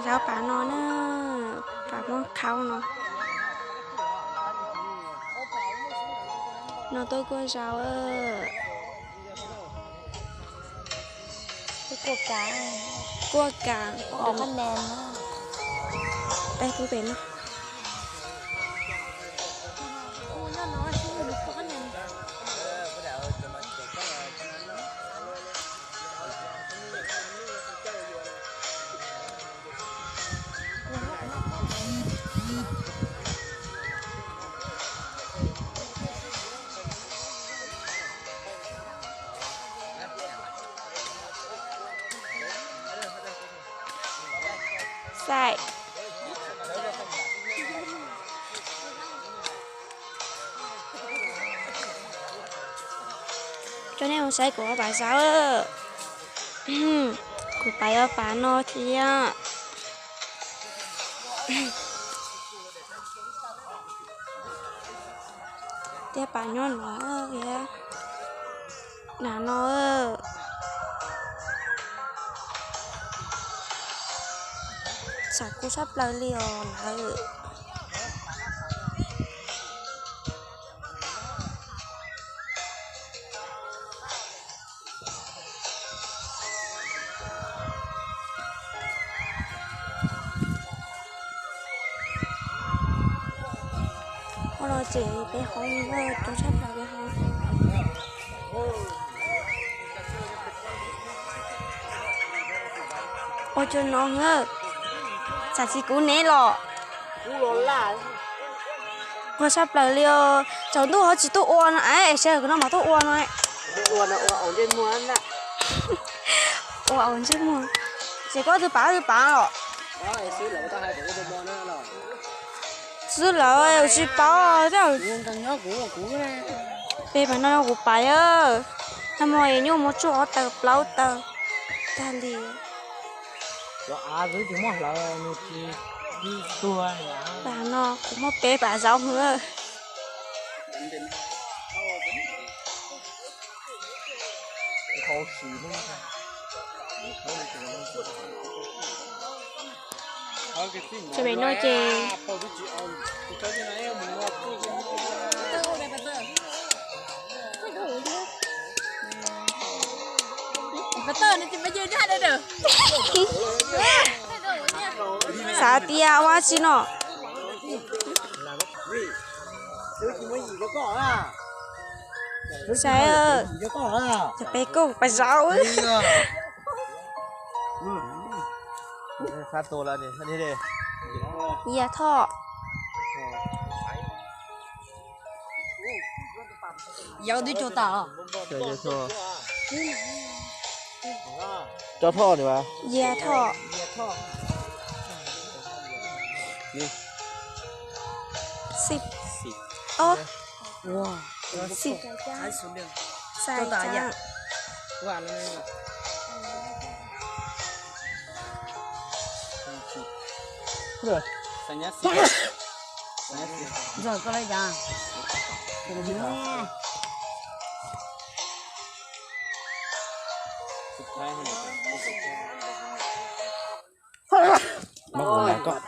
Zaub pas no na, pas muab khaub no. No tuaj kuaj zaub. Kuaj kas, peb pub pem no. Xaim. Coj nej mus saib kuv ob pas zaub. Kuv pas yuav pas no thiab. Thiab pas nyob no thiab. Nas no, xav kub tshaj plaws li os lawm. Ua no ces peb hoob, coob tshaj plaws peb hoob. Ua tsuag no, tsam tsis kuv nev los. Quag tshaj plaws li os, tsaus ntuj ho tsis tuaj ua no es sawv daws no mas tuaj ua no. Ua au ntsej muag. Ces koj twb pav twb pav los? Xwb lawm, tsis paub. Peb pas no kuv pais, nag hmo es nyuj muaj tsuj ob taw plaub taw tag li. Pas no kuv muaj peb pas zaub hwv. Ces pem no ces xav tias ua tsi no. Saib, cov peb kuj pas zaub. Yam thoj. Yog twb tsuag tas. Cov thoj ni mas. Yam thoj. Xib. Ob. Xib. Xais cam. Ntxawm koj lawv cas? Muab kuv nqa koj.